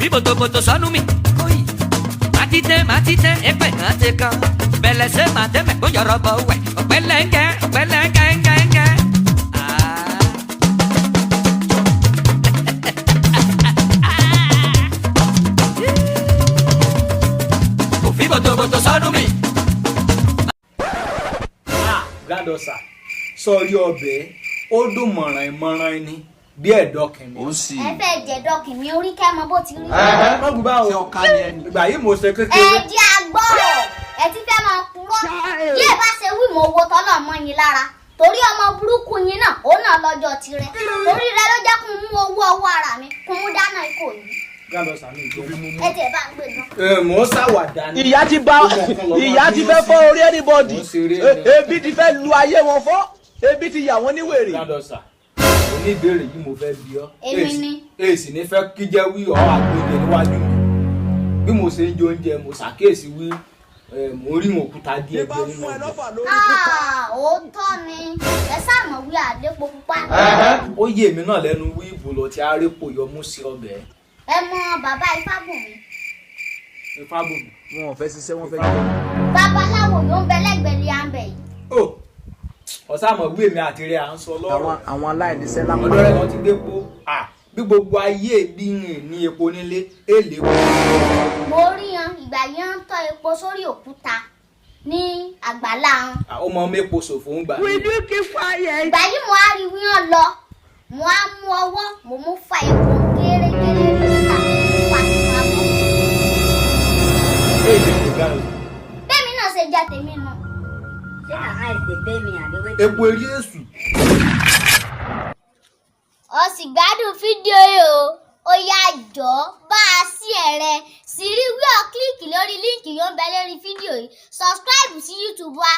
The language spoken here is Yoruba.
Òfin bòtòbòtò sọ́nù mi kóyì. Màtítẹ́ màtítẹ́ ẹgbẹ́ kan ti kan. Bẹ̀lẹ̀sẹ̀ màtẹ́mẹ̀ kó yọ̀rọ̀ bọ̀ wẹ̀. Ọ̀pẹ̀lẹ̀ngẹ́ ọ̀pẹ̀lẹ̀ngẹ́ngẹ́ngẹ́. Òfin bòtòbòtò sọ́nù mi. Ah, granddaughter, sọrí ọbẹ̀ ó dùn mọ̀ràn mọ̀ràn ni bí ẹ̀dọ̀ kìnìún. Ó sì. Ẹ fẹ́ jẹ̀dọ̀ kìnìún orí kẹ́ mọ bó ti rí. Mọ̀gùn bá o, ìgbà yìí mo ṣe Ẹ kékeré. jẹ́ agbọ́rọ̀, ẹ ti fẹ́ máa purọ́. Bí ẹ bá ṣe wí mọ owó tọ́lọ̀ mọ́ yín lára, torí ọmọ burúkú yín náà, òun náà lọ́jọ́ tirẹ̀. Torí rẹ ló jẹ́ kó mú owó ọwọ́ ara mi, kó mú dáná ikọ̀ yìí. Granddaughter mi ìjọ. Ẹ tiẹ̀ bá ń gbé gan. Ẹ mò ń ṣàwàdà ni. Ìyá ti bá ìyá ti fẹ́ fọ́ orí anybody. Mo ń ṣeré ni. Ebi ti fẹ́ lu ayé wọn fọ́, ebi ti yà wọ́n ní wèrè. Granddaughter, oníbèrè yìí mo fẹ́ bi ọ́. Èmi ni. Èsì ní fẹ́ kíjẹ́ wí ọ́ àgbóúnjẹ níwájú mi. Bí mo ṣe ń jẹ oúnjẹ, mo ṣàkíyèsí wí mo rí òkúta díẹ̀ Bí bá díẹ̀ nínú fún ẹ ọbẹ̀. lọ́fà lórí pípa. Ah, òótọ́ ni, ẹ sáàmọ̀ wí àlépo pupa. Ó yé èmi náà lẹ́nu wí ìbò tí arépo yọmú sí ọbẹ̀. Ẹ mọ bàbá Ifábùnmi. Ifábùnmi. Wọn ò fẹ́ ṣiṣẹ́, wọ́n fẹ́ jẹun. Babaláwo yóò ń bẹ lẹ́gbẹ̀ẹ́ lé àǹbẹ̀ yìí. Ó ọ̀sàmọ̀ wí èmi àti rẹ̀ à ń sọ lọ́rọ̀. Àwọn aláìníṣẹ́ lápá. Ọ̀dọ́ rẹ̀ lọ ti gbé po. Bí gbogbo ayé bí rìn ní epo nílé èlé po. Mo rí yan ìgbà yẹn ń tọ́ epo sórí òkúta ní àgbàlá wọn. Ó mọ mépo ṣòfò ń gbà mí. Ìgbà yìí mo á rí wíyàn lọ, mo á mú ọwọ́, mo mú fa epo gérégéré níta fa sínú abọ́. Èlé po gánà. Bẹ́ẹ̀mi náà ṣe jẹ tèmi nù. Ṣé na eyes dey pain me abi wetin? Epo eré èṣù. Ó sì gbádùn fídíò yìí o. Ó yá, jọ̀ọ́, bá a sí ẹ̀rẹ̀ sì rí wí ọ click lórí link yóò ń bẹ lórí fídíò yìí, subscribe sí YouTube wa.